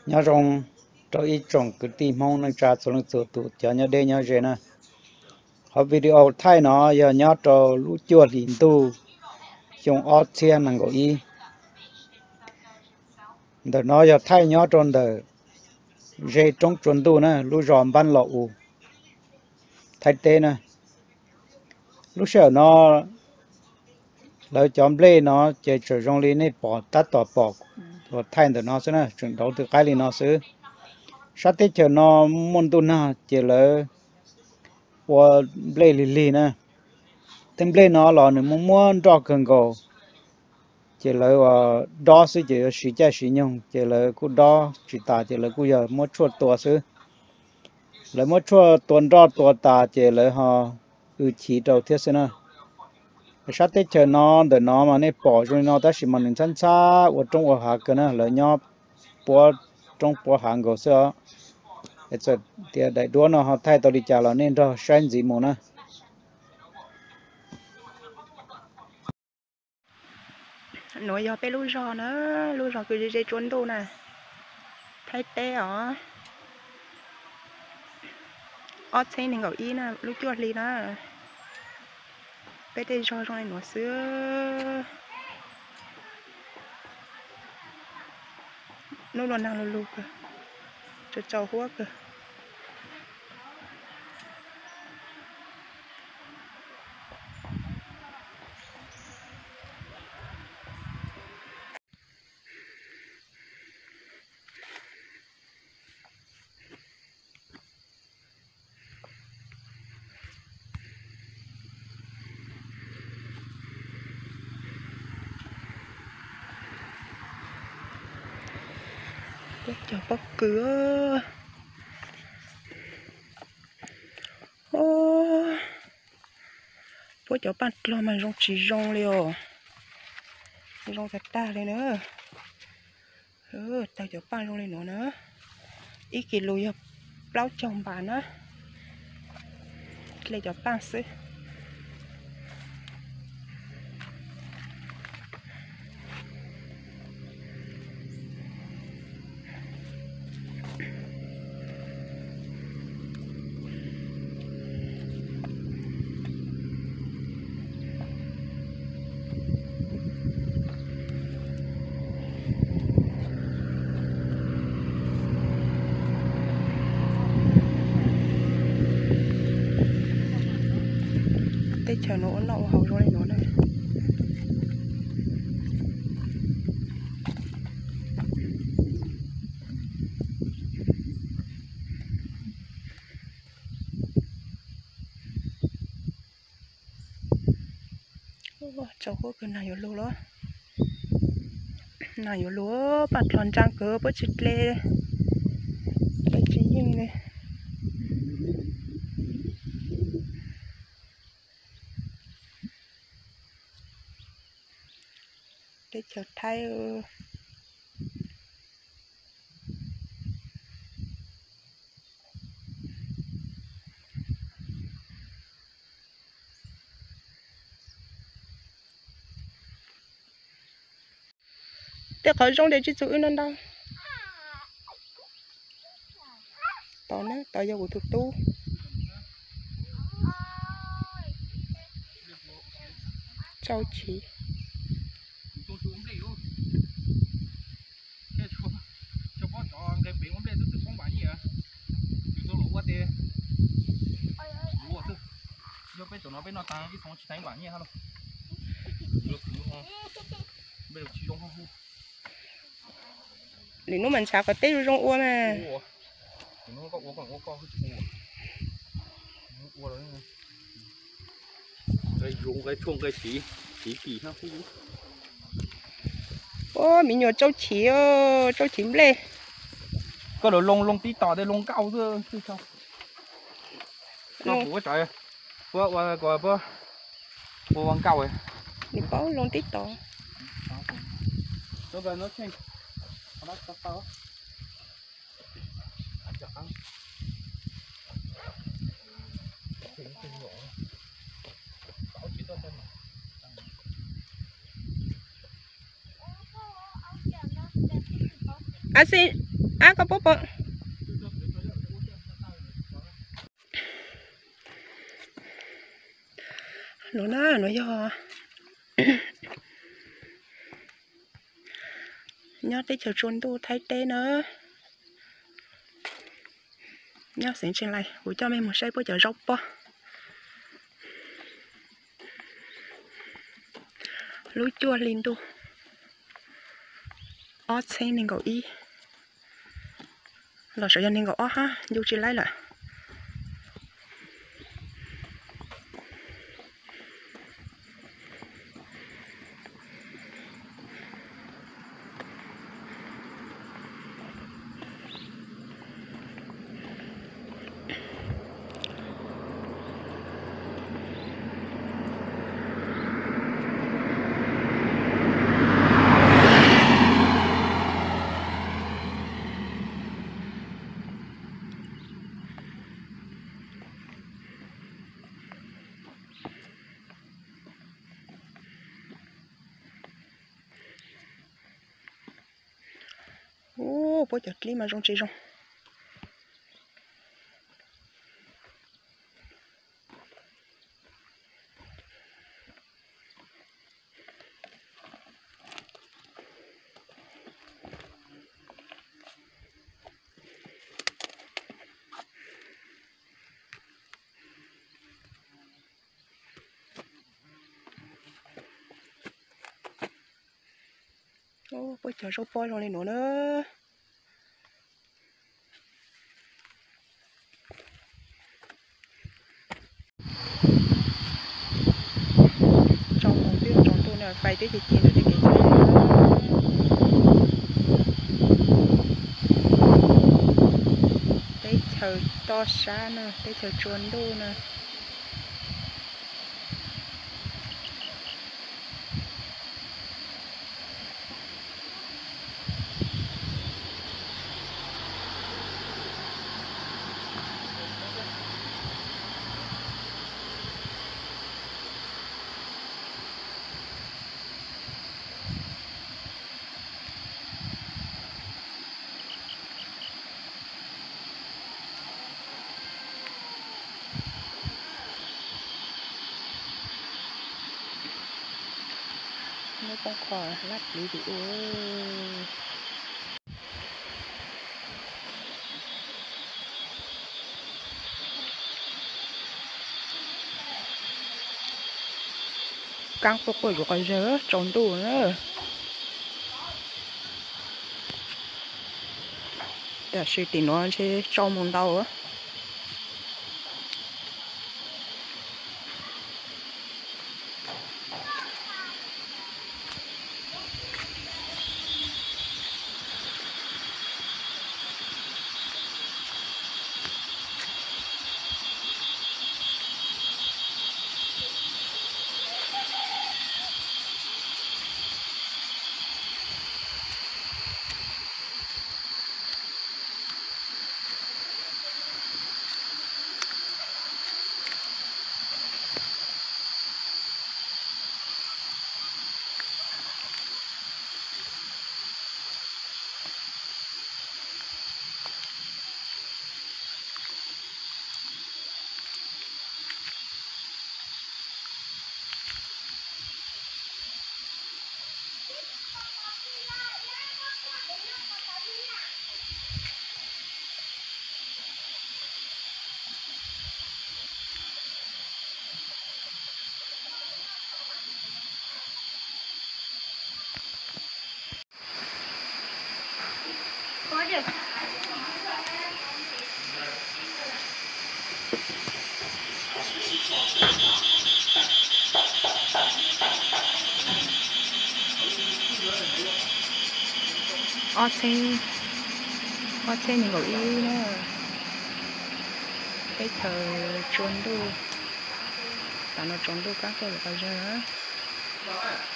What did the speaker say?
Nyob zoo rau ib tsoom kwv tij Hmoob neej tsa txhua leej txhua tus cov nyob deb nyob ze na. Qhov video thaij no yog nyob rau lub cuaj hlis ntuj xyoo ob txhiab nees nkaum ib. Ntawm no yog thaij nyob rau ntawm ze roob tsua ntuj na, lub zos Npab Los Us, Thaib teb na. Lub sij hawm no lawv cov nplej no ces tseem zoo li nej pom tab tom pom thaij ntawm no xwb na, tseem nrauv tw qaib li no xwb. Sab teb chaws no muaj ntuj nag ces lawv ua nplej lig lig na. Tej nplej no los nws muaj muab nroj kawg nkaus, ces lawv dob xwb ces yuav siv caij siv nyoog ces lawv kuj dob tsis tas ces lawv kuj yog muab tshuaj tua xwb. Lawv muab tshuaj tua nroj tua tas ces lawv ho w chiv rau thiab xwb na. Sab teb chaws no ntawm no mas nej pom zoo li no tab sis mas nws ntxhab ntxhab ua roob ua hav kawg na, lawv nyob puab roob puab hav nkaus xwb os. Txawm tias daim duab no ho thaij tau li cas los nej nrog saib ntxiv mus na. Nuav yog peb lub zog na, lub zog kws ze ze tsua ntuj na, Thaib teb os. Ob txhiab nees nkaum ib na, lub cuaj hli na, peb tej zog zoo li nuav xwb. Nub nua nag lug lug kawg, tsaus tsaus huab kawg. Puab cov pob kws, puab cov paaj dlog mas zoo tsis zoo li os, zoo tag tag li na. Tawg cov paaj zoo li nuav na, ib kis lus yog plaub caug npas na, dle cov paaj xwb. Teb chaws nuav ua noj ua haus zoo li nuav na. Tsaus huab kawg, nag yuav lug lawm. Nag yuav lug, paaj dlog ntsaa kawg, puab tsi dle, dle tsis yeej li. Teb chaws Thaib. Tej qhov zoo tes tsi txug wb no ntau. Tod na, tod yog kuv tus tub. Tsau chiv. Yog peb cov no peb noj tag ib xyoo tsis tau ib npaum nyiaj hab lauj. Lwm hnub mas ntshav kom teb zoo zoo ua mas. Ua, me nyuam tsau chiv, tsau chiv nplej. Koj lawv loo loo tib tom tej loo nkauj xwb. Puab ua, puab ua nkauj. Nws paub loo tib tom. Ab xi, ab koj puab pom. Nuav na, nuav yog nyob teb chaws tsua ntuj Thaib teb na. Nyob xeev Tseem Lais, kuv coj mej moog saib puab cov zaub pob. Lub cuaj hli ntuj ob txheeb neeg nkaum ib, los sav yog neeg nkaum ob hab, ncu tsi laib lawm. Ub, puab cov dlib mas zoo tsis zoo. Puab cov zaub pob zoo li nuav na. Tsaus moog twb yuav tsaus ntuj na, fais twb ci ci ntawm tej kev tsheb. Teb chaws toj sab na, teb chaws tsua ntuj na. Lub poob qho lab pliv tim ub. Kaab quaj quaj zuv qhov zawg tsaus ntuj na. Tam sis tim nuav ntshe tsaus moog ntau. Ob txheeb, ob txheeb nees nkaum ib na, teb chaws tsua ntuj, tam no tsaus ntuj kaab quaj zuv qhov zawg.